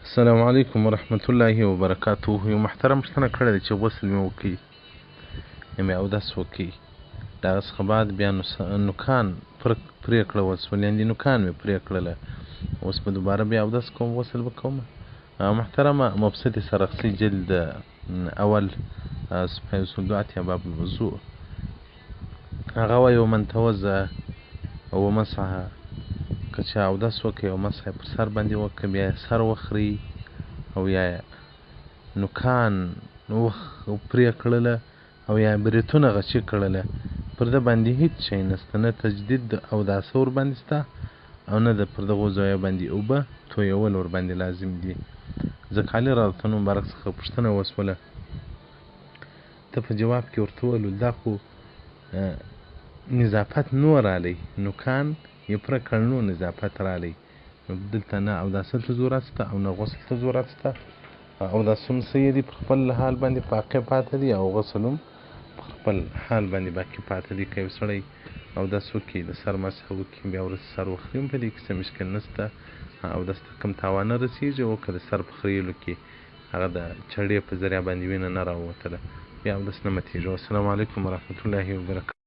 السلام علیکم ورحمت الله وبرکاته. یو محترم پوښتنه کړې ده چې غسل مې وکړي یا مې اودس وکړي، د هغه څخه بعد بیا نوکان پرې کړول سول، یعنې نوکان مې پرې کړله، اوس به دوباره بیا اودس کوم، غسل به کوم؟ محترمه، مبسط سرخسي جلد اول صفحه 182 باب الوضوء هغه وایي: ومن توضأ ومسح، که چا اودس وکړي او مسح یې پر سر باندې وکړه، بیا یې سر وخري او یا یې نوکان پرې کړله او یا یې بریتونه غچي کړله، پر ده باندې هیڅ شی نشته، نه تجدید د اوداسه ورباندې شته او نه د پر دغو ځایو باندې اوبه تویول ورباندې لازم دي. ځکه علي رضی الله مبارک څخه پوښتنه وسوله، ته په جواب کې ورته وویل دا خو نظافت نور رالی، نوکان یې پره کړ نو نظافت رالی. نو دلته نه اوداسه ته ضرورت شته او نه غسل ته ضرورت شته. اوداس هم صحیح دی، پر خپل حال باندې باقي پاته دی، او غسل هم پر خپل حال باندې باقي پاته دی. که یو سړی اودس وکړي، د سر مسح وکړي، بیا وروسته سر وخري هم په دې کې څه مشکل نشته، اودس ته کوم تاوان نه رسېږي. او که د سر په خریلو کې هغه د چړې په ذریعه باندې وینه نه راووتله، بیا اودس نه ماتېږي. والسلام علیکم ورحمت الله وبرکاته.